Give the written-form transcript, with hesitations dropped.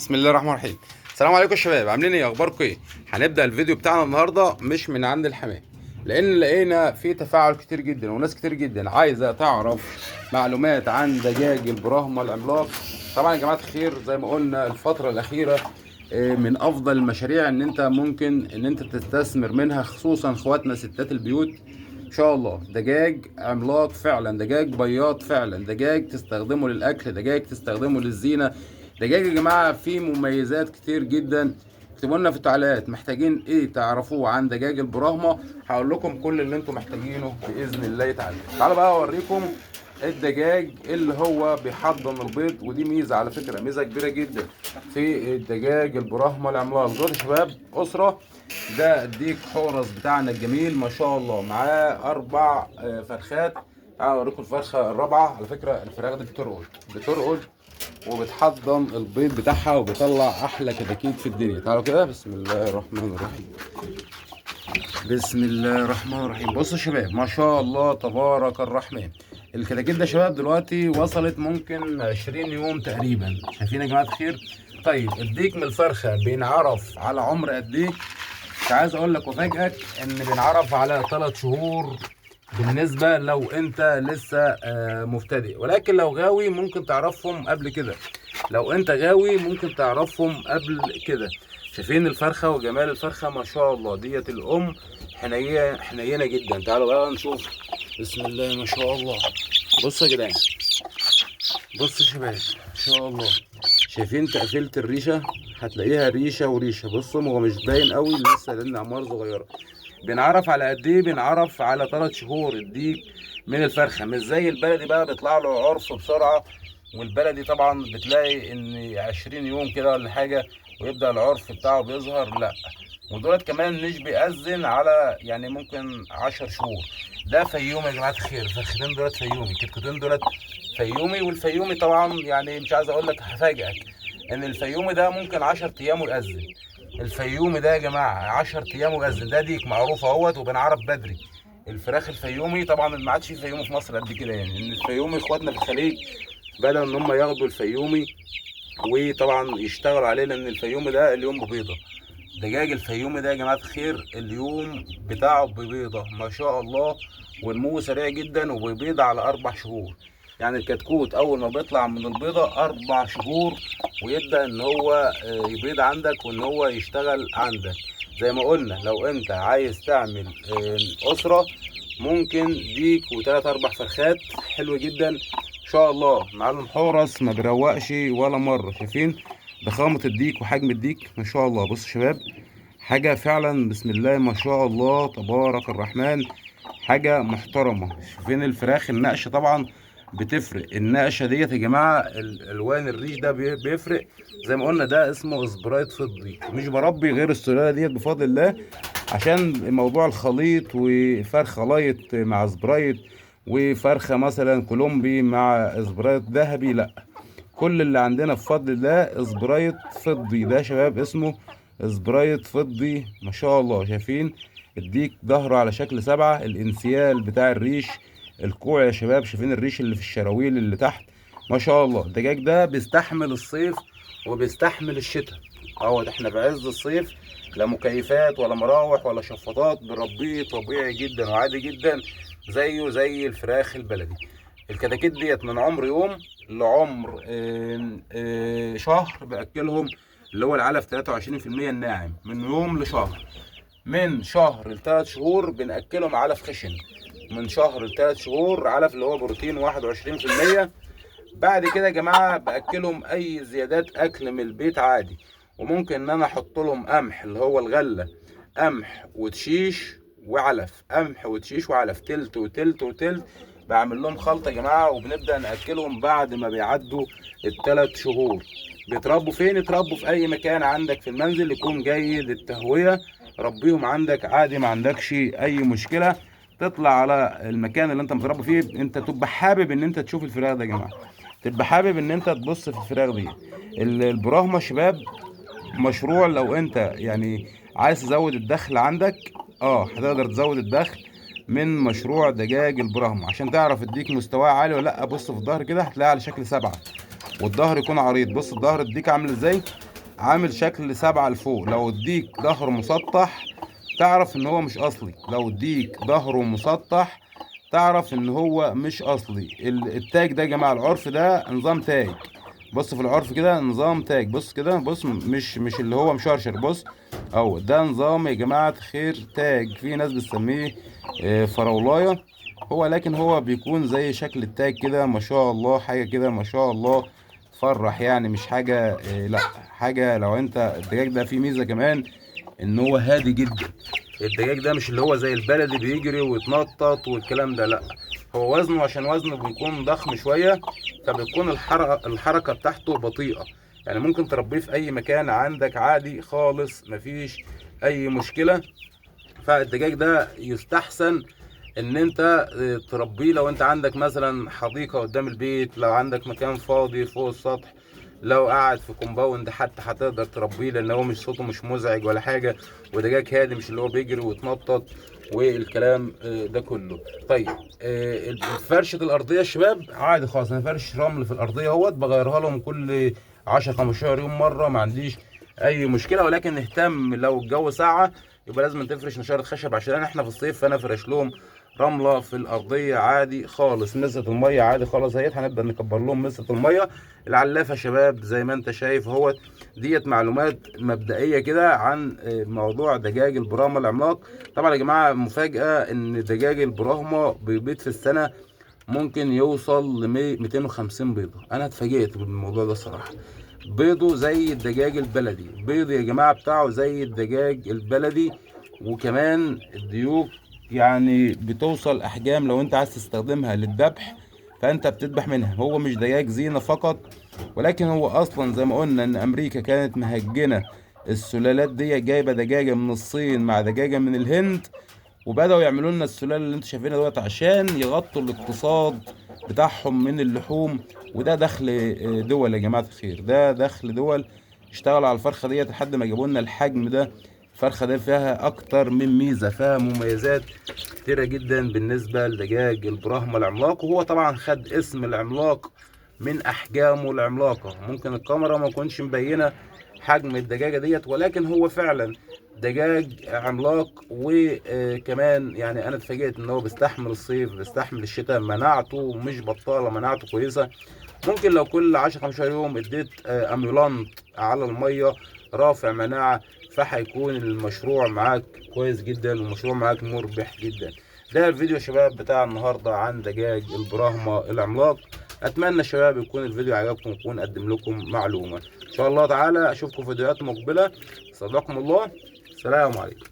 بسم الله الرحمن الرحيم. السلام عليكم يا شباب، عاملين ايه؟ اخباركم ايه؟ هنبدا الفيديو بتاعنا النهارده مش من عند الحمام، لان لقينا في تفاعل كتير جدا وناس كتير جدا عايزه تعرف معلومات عن دجاج البراهما العملاق. طبعا يا جماعة الخير، زي ما قلنا الفترة الاخيرة من افضل المشاريع ان انت ممكن ان انت تستثمر منها، خصوصا اخواتنا ستات البيوت. ان شاء الله دجاج عملاق فعلا، دجاج بياض فعلا، دجاج تستخدمه للاكل، دجاج تستخدمه للزينة. دجاج يا جماعة فيه مميزات كتير جدا. اكتبوا لنا في التعليقات محتاجين ايه تعرفوه عن دجاج البراهما، هقول لكم كل اللي انتم محتاجينه باذن الله تعالى. تعالوا بقى اوريكم الدجاج اللي هو بيحضن البيض، ودي ميزة على فكرة، ميزة كبيرة جدا في الدجاج البراهما العملاق. دول يا شباب اسره، ده الديك حورس بتاعنا الجميل ما شاء الله، معاه 4 فرخات. تعالوا اوريكم الفرخه الرابعة. على فكرة الفراخ دي بترقد بترقد وبتحضن البيض بتاعها وبيطلع احلى كتاكيت في الدنيا. تعالوا كده، بسم الله الرحمن الرحيم، بسم الله الرحمن الرحيم. بصوا يا شباب ما شاء الله تبارك الرحمن، الكتاكيت ده شباب دلوقتي وصلت ممكن 20 يوم تقريبا. شايفين يا جماعة الخير؟ طيب الديك من الفرخه بينعرف على عمر قد ايه؟ مش عايز اقول لك وافاجئك ان بينعرف على 3 شهور بالنسبة لو انت لسه مبتدئ، ولكن لو غاوي ممكن تعرفهم قبل كده. لو انت غاوي ممكن تعرفهم قبل كده. شايفين الفرخه وجمال الفرخه ما شاء الله، ديت الام حنينه حنينه جدا. تعالوا بقى نشوف، بسم الله ما شاء الله. بصوا يا جدعان، بصوا يا شباب ما شاء الله، شايفين تقفيله الريشة؟ هتلاقيها ريشه وريشه. بصوا هو مش باين قوي لسه لان اعمار صغيرة. بنعرف على قد ايه؟ بنعرف على 3 شهور الديك من الفرخه. مش زي البلدي بقى بيطلع له عرف بسرعة، والبلدي طبعا بتلاقي ان 20 يوم كده ولا حاجة ويبدا العرف بتاعه بيظهر. لا، ودولت كمان مش بيأذن على يعني ممكن 10 شهور. ده فيومي يا جماعة الخير، الفرختين دولت فيومي، الكتكوتين دولت فيومي. والفيومي طبعا يعني مش عايز اقول لك هفاجئك ان الفيومي ده ممكن 10 ايام ويأذن. الفيومي ده يا جماعة 10 ايام ويأذن، ده ديك معروف اهوت وبنعرف بدري. الفراخ الفيومي طبعا ما عادش في فيومي في مصر قد كده، يعني ان الفيومي اخواتنا في الخليج بدأوا ان هم ياخدوا الفيومي وطبعا يشتغلوا عليه، لان الفيومي ده اليوم ببيضه. دجاج الفيومي ده يا جماعة الخير اليوم بتاعه ببيضه ما شاء الله، ونموه سريع جدا وبيبيض على 4 شهور. يعني الكتكوت اول ما بيطلع من البيضة 4 شهور ويبدا ان هو يبيض عندك وان هو يشتغل عندك. زي ما قلنا لو انت عايز تعمل اسره ممكن ديك وتلات 4 فرخات حلو جدا ان شاء الله. معلم حورس ما بيروقش ولا مرة. شايفين ضخامه الديك وحجم الديك ما شاء الله؟ بصوا يا شباب، حاجة فعلا بسم الله ما شاء الله تبارك الرحمن، حاجة محترمه. شايفين الفراخ النقشه؟ طبعا بتفرق النقشه ديت يا جماعة، الوان الريش ده بيفرق. زي ما قلنا ده اسمه سبرايت فضي، مش بربي غير السلالة ديت بفضل الله، عشان موضوع الخليط وفرخه light مع سبرايت وفرخه مثلا كولومبي مع سبرايت ذهبي. لا، كل اللي عندنا بفضل الله سبرايت فضي. ده يا شباب اسمه سبرايت فضي ما شاء الله. شايفين الديك ظهره على شكل 7، الانسيال بتاع الريش، الكوع يا شباب، شايفين الريش اللي في الشراويل اللي تحت ما شاء الله. الدجاج ده بيستحمل الصيف وبيستحمل الشتاء اهوت. احنا في عز الصيف لا مكيفات ولا مراوح ولا شفاطات، بنربيه طبيعي جدا وعادي جدا زيه زي الفراخ البلدي. الكتاكيت ديت من عمر يوم لعمر شهر باكلهم اللي هو العلف 23% الناعم، من يوم لشهر. من شهر لثلاث شهور بنأكلهم علف خشن، من شهر لثلاث شهور علف اللي هو بروتين 21%. بعد كده يا جماعة بأكلهم أي زيادات أكل من البيت عادي، وممكن إن أنا أحط لهم قمح اللي هو الغلة، قمح وتشيش وعلف، قمح وتشيش وعلف، تلت وتلت وتلت. بعمل لهم خلطة يا جماعة وبنبدأ نأكلهم بعد ما بيعدوا الثلاث شهور. بيتربوا فين؟ يتربوا في أي مكان عندك في المنزل يكون جيد التهوية، ربيهم عندك عادي ما عندكش أي مشكلة. تطلع على المكان اللي انت متربي فيه، انت تبقى حابب ان انت تشوف الفراخ ده يا جماعة، تبقى حابب ان انت تبص في الفراخ دي. البراهما شباب مشروع لو انت يعني عايز تزود الدخل عندك، هتقدر تزود الدخل من مشروع دجاج البراهما. عشان تعرف الديك مستواه عالي ولا لا، بص في الظهر كده هتلاقيه على شكل 7، والظهر يكون عريض. بص الظهر الديك عامل ازاي، عامل شكل 7 لفوق. لو الديك ظهره مسطح تعرف ان هو مش اصلي، لو الديك ظهره مسطح تعرف ان هو مش اصلي. التاج ده يا جماعة العرف ده نظام تاج، بص في العرف كده نظام تاج، بص كده، بص مش اللي هو مشرشر، بص اهو ده نظام يا جماعة خير تاج. في ناس بتسميه فراولايه هو، لكن هو بيكون زي شكل التاج كده ما شاء الله، حاجة كده ما شاء الله تفرح يعني، مش حاجة لا حاجة. لو انت الدجاج ده فيه ميزة كمان ان هو هادي جدا، الدجاج ده مش اللي هو زي البلدي بيجري ويتنطط والكلام ده، لا هو وزنه عشان وزنه بيكون ضخم شوية فبتكون الحركة بتاعته بطيئه، يعني ممكن تربيه في اي مكان عندك عادي خالص مفيش اي مشكلة. فالدجاج ده يستحسن ان انت تربيه لو انت عندك مثلا حديقة قدام البيت، لو عندك مكان فاضي فوق السطح، لو قاعد في compound حتى هتقدر تربيه، لان هو مش صوته مش مزعج ولا حاجة، ودجاج هادي مش اللي هو بيجري ويتنطط والكلام ده كله. طيب فرشه الارضية يا شباب عادي خالص، انا فرش رمل في الارضية اهوت، بغيرها لهم كل 10 15 يوم مرة، ما عنديش اي مشكلة. ولكن اهتم لو الجو ساقع يبقى لازم تفرش نشاره خشب، عشان احنا في الصيف فانا فرش لهم رملة في الارضية عادي خالص. مسه المية عادي خالص اهيت، هنبدا نكبر لهم مسه المية. العلافه يا شباب زي ما انت شايف اهوت، ديت معلومات مبدئية كده عن موضوع دجاج البراهما العملاق. طبعا يا جماعة مفاجاة ان دجاج البراهما بيبيض في السنة ممكن يوصل ل 250 بيضة، انا اتفاجئت بالموضوع ده الصراحة. بيضة زي الدجاج البلدي، بيض يا جماعة بتاعه زي الدجاج البلدي، وكمان الديوك يعني بتوصل احجام لو انت عايز تستخدمها للذبح فانت بتذبح منها. هو مش دجاج زينة فقط، ولكن هو اصلا زي ما قلنا ان امريكا كانت مهجنه السلالات دي، جايبه دجاجه من الصين مع دجاجه من الهند، وبداوا يعملوا لنا السلالة اللي انتوا شايفينها دوت عشان يغطوا الاقتصاد بتاعهم من اللحوم. وده دخل دول يا جماعة الخير، ده دخل دول اشتغلوا على الفرخه ديت لحد ما جابوا لنا الحجم ده. الفرخه دي فيها اكتر من ميزة، فيها مميزات كتيرة جدا بالنسبة لدجاج البراهما العملاق، وهو طبعا خد اسم العملاق من احجامه العملاقة. ممكن الكاميرا ما تكونش مبينة حجم الدجاجة ديت، ولكن هو فعلا دجاج عملاق. وكمان يعني انا اتفاجئت ان هو بيستحمل الصيف، بيستحمل الشتاء، مناعته مش بطاله، مناعته كويسة. ممكن لو كل 10 15 يوم اديت اميولانت على المية رافع مناعة، فهيكون المشروع معاك كويس جدا والمشروع معاك مربح جدا. ده الفيديو يا شباب بتاع النهارده عن دجاج البراهما العملاق. اتمنى شباب يكون الفيديو عجبكم ويكون قدم لكم معلومة. ان شاء الله تعالى اشوفكم في فيديوهات مقبله. صدقكم الله، السلام عليكم.